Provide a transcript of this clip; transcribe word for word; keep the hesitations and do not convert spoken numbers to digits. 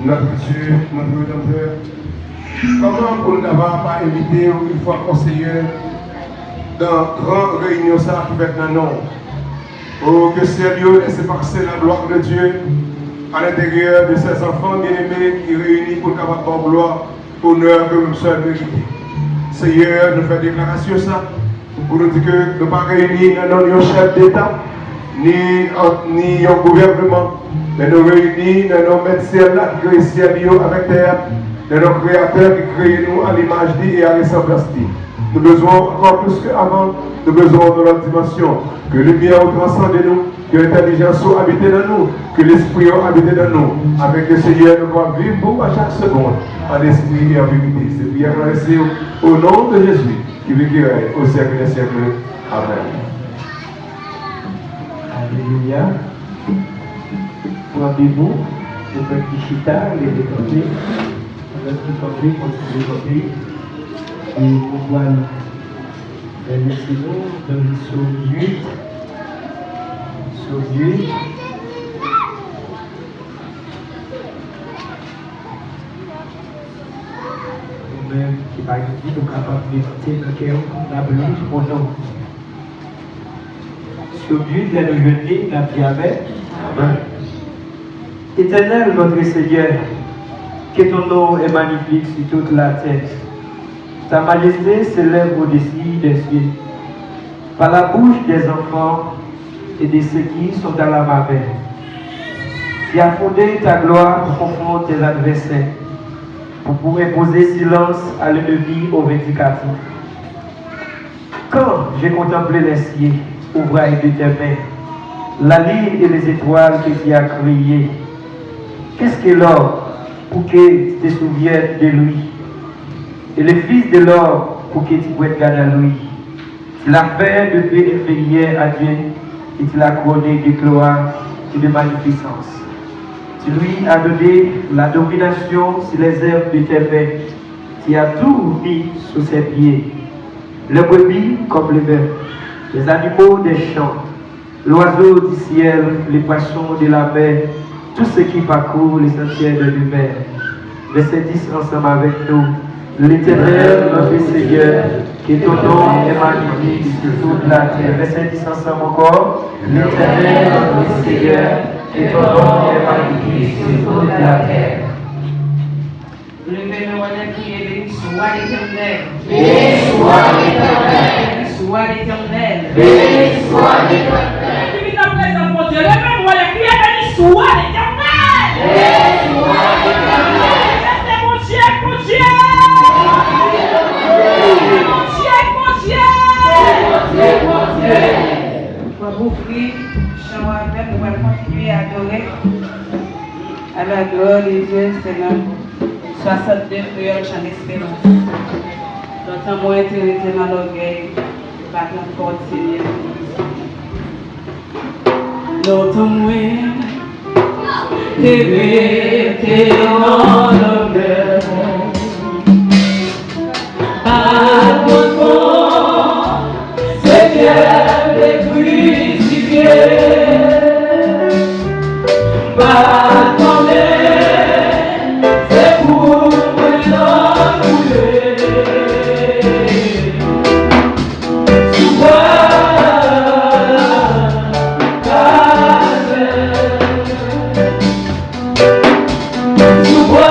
Gratitid, mon Dieu, mon Dieu. Kòman pou n ta va pa envite w yon fwa ankò, Seyè, nan gran reyinyon sa a ki fèt nan non w? Oh, que ciel yo laisse passer la gloire de Dieu à l'intérieur de ces enfants bien-aimés qui réunis pour capable ba w glwa, onè ke ou menm sèl merite. Seyè, nou fè deklarasyon sa pou nou di ke nou pa reyini nan non yon chèf deta, ni, ni yon gouvènman, men nou reyini nan non Mèt syèl la ki kreye syèl yo avèk tè a, nan non Kreyatè ki kreye nou a limaj li e a resanblans li. Nou bezwen w ankò plis ke avan, nou bezwen w nan lòt dimansyon. Ke limyè ou transande nou, ke entèlijans ou abite nan nou, ke lespri ou abite nan nou, afin ke Seyè nou kapab viv pou ou a chak segond, an espri e an verite. Se priyè nou adrese w, au nom de Jésus, qui vit, qui règne au siècle des siècles. Amen. Alelouya. Pran debout, nou fè ti chita, leve kanpe. Pandan nou kanpe, kontinye kanpe. E nou pral fè lese nou nan Sòm uit. Sòm uit. Ou menm ki pa gen Bib, ou kapab medite nan kè w, n ap li pou nou. Sòm uit, lè nou jwenn li, n ap di amèn. Amèn. Éternel, notre Seigneur, que ton nom est magnifique sur toute la terre. Ta majesté s'élève au-dessus des cieux. Par la bouche des enfants et de ceux qui sont à la mamelle, tu as fondé ta gloire pour confondre tes adversaires, pour, pour imposer silence à l'ennemi au vindicatif. Quand j'ai contemplé les cieux, ouvrage de tes mains, la lune et les étoiles que tu as créées, qu'est-ce que l'homme pour que tu te souviennes de lui, et le fils de l'homme pour que tu prennes garde à lui? Tu l'as fait de peu inférieur à Dieu, et tu l'as couronné de gloire et de magnificence. Tu lui as donné la domination sur les œuvres de tes mains. Tu as tout mis sous ses pieds. Les brebis comme les bœufs, les animaux des champs, l'oiseau du ciel, les poissons de la mer, tous ceux qui parcourent les sentiers de l'hiver. Verset dix ensemble avec nous. L'Éternel, notre Seigneur, que ton nom est magnifique sur toute la terre. Verset dix ensemble encore. L'Éternel, notre Seigneur, que ton nom est magnifique sur toute la terre. Leve men w anlè, priye, beni swa Letènèl. Beni swa Letènèl. Beni swa Letènèl. Beni swa Letènèl. Ki vin nan prezans Bondye, leve men w anlè, kriye, beni swa Letènèl. Beni swa Letènèl. Bondye, Bondye. Bondye, Bondye. Bondye, Bondye. W ap ouvri chan w avè m, nou pral kontinye adore. À la gloire de Dieu, Seigneur. Soixante-deux Creole Chant d'Espérance. Lontan mwen te rete nan lògèy, m pa t nan kò Senyè. Lontan mwen te rete nan lògèy, pa t konn Senyè te krisifye. M pa t konnen se pou mwen l ap boule. Sou bwa Kalvè. Sou bwa